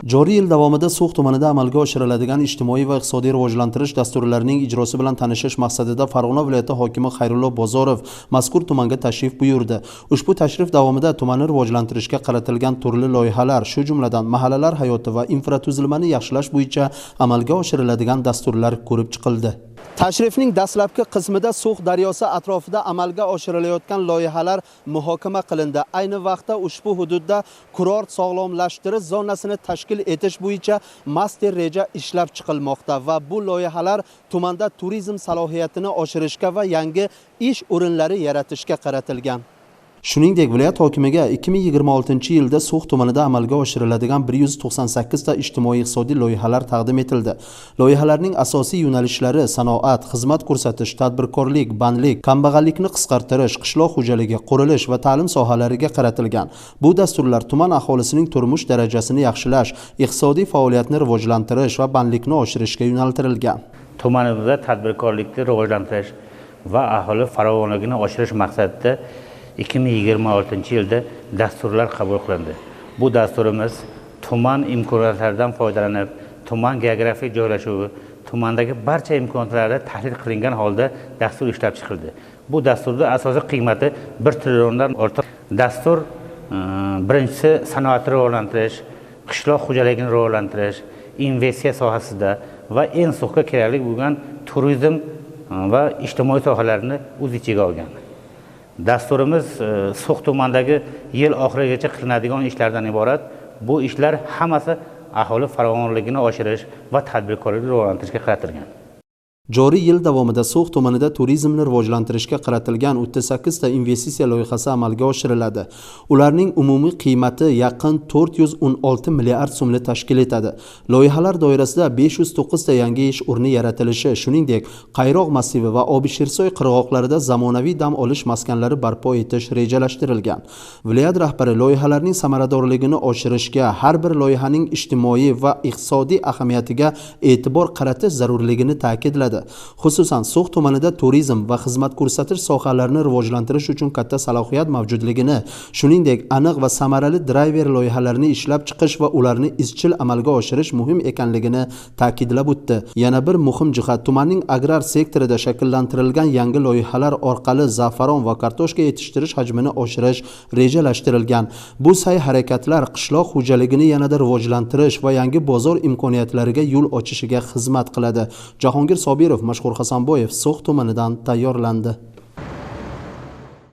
Joriy yil davomida So'x tumanida amalga oshiriladigan ijtimoiy va iqtisodiy rivojlantirish dasturlarining ijrosi bilan tanishish maqsadida Farg'ona viloyati hokimi Xayrullo Bozorov mazkur tumanga tashrif buyurdi. Ushbu tashrif davomida tumanni rivojlantirishga qaratilgan turli loyihalar, shu jumladan mahallalar hayoti va infratuzilmani yaxshilash bo'yicha amalga oshiriladigan dasturlar ko'rib chiqildi. Tashrifning dastlabki qismida So'x daryosi atrofida amalga oshirilayotgan loyihalar muhokama qilindi. Ayni vaqtda ushbu hududda kurort sog'lomlashtirish zonasini tashkil etish bo'yicha master reja ishlab chiqilmoqda va bu loyihalar tumanda turizm salohiyatini oshirishga va yangi ish o'rinlari yaratishga qaratilgan. Shuningdek, viloyat hokimiga 2026-yilda So'x tumanida amalga oshiriladigan 198 ta ijtimoiy-iqtisodiy loyihalar taqdim etildi. Loyihalarning asosiy yo'nalishlari sanoat, xizmat ko'rsatish, tadbirkorlik, bandlik, kambag'allikni qisqartirish, qishloq xo'jaligi, qurilish va ta'lim sohalariga qaratilgan. Bu dasturlar tuman aholisining turmush darajasini yaxshilash, iqtisodiy faoliyatni rivojlantirish va bandlikni oshirishga yo'naltirilgan. Tumanimizda tadbirkorlikni rivojlantirish va aholi farovonligini oshirish maqsadida 2026-yilda dasturlar qabul qilindi. Bu dasturimiz tuman imkoniyatlaridan foydalanib, tuman geografik joylashuvi, tumandagi barcha imkoniyatlarni tahlil qilingan holda dastur ishlab chiqildi. Bu dasturda asosiy qiymati 1 trilliondan ortiq. Dastur birinchisi sanoatni rivojlantirish, qishloq xo'jaligini rivojlantirish, investitsiya sohasida va eng so'xga kerakli bo'lgan turizm va ijtimoiy sohalarni o'z ichiga olgan. Dasturimiz So'x tumanidagi yil oxirigacha qilinadigan ishlardan iborat. Bu ishlar hammasi aholi farovonligini oshirish va tadbirkorlikni rivojlantirishga qaratilgan. Joriy yil davomida So'x tumanida turizmni rivojlantirishga qaratilgan 38 ta investitsiya loyihasi amalga oshiriladi. Ularning umumiy qiymati yaqin 416 milliard so'mni tashkil etadi. Loyihalar doirasida 509 ta yangi ish o'rni yaratilishi, shuningdek, Qayroq massivi va Obishirsoy qirg'oqlarida zamonaviy dam olish maskanlari barpo etish rejalashtirilgan. Viloyat rahbari loyihalarning samaradorligini oshirishga, har bir loyihaning ijtimoiy va iqtisodiy ahamiyatiga e'tibor qaratish zarurligini ta'kidladi. Xususan, So'x tumanida turizm va xizmat ko'rsatish sohalarini rivojlantirish uchun katta salohiyat mavjudligini, shuningdek, aniq va samarali drayver loyihalarini ishlab chiqish va ularni izchil amalga oshirish muhim ekanligini ta'kidlab o'tdi. Yana bir muhim jihat, tumanning agrar sektorida shakllantirilgan yangi loyihalar orqali za'faron va kartoshka yetishtirish hajmini oshirish rejalashtirilgan. Bu sa'y-harakatlar qishloq xo'jaligini yanada rivojlantirish va yangi bozor imkoniyatlariga yo'l ochishiga xizmat qiladi. Jahongir Sobirov, Mashhur Hasanboyev, So'x tumanidan tayyorlandi.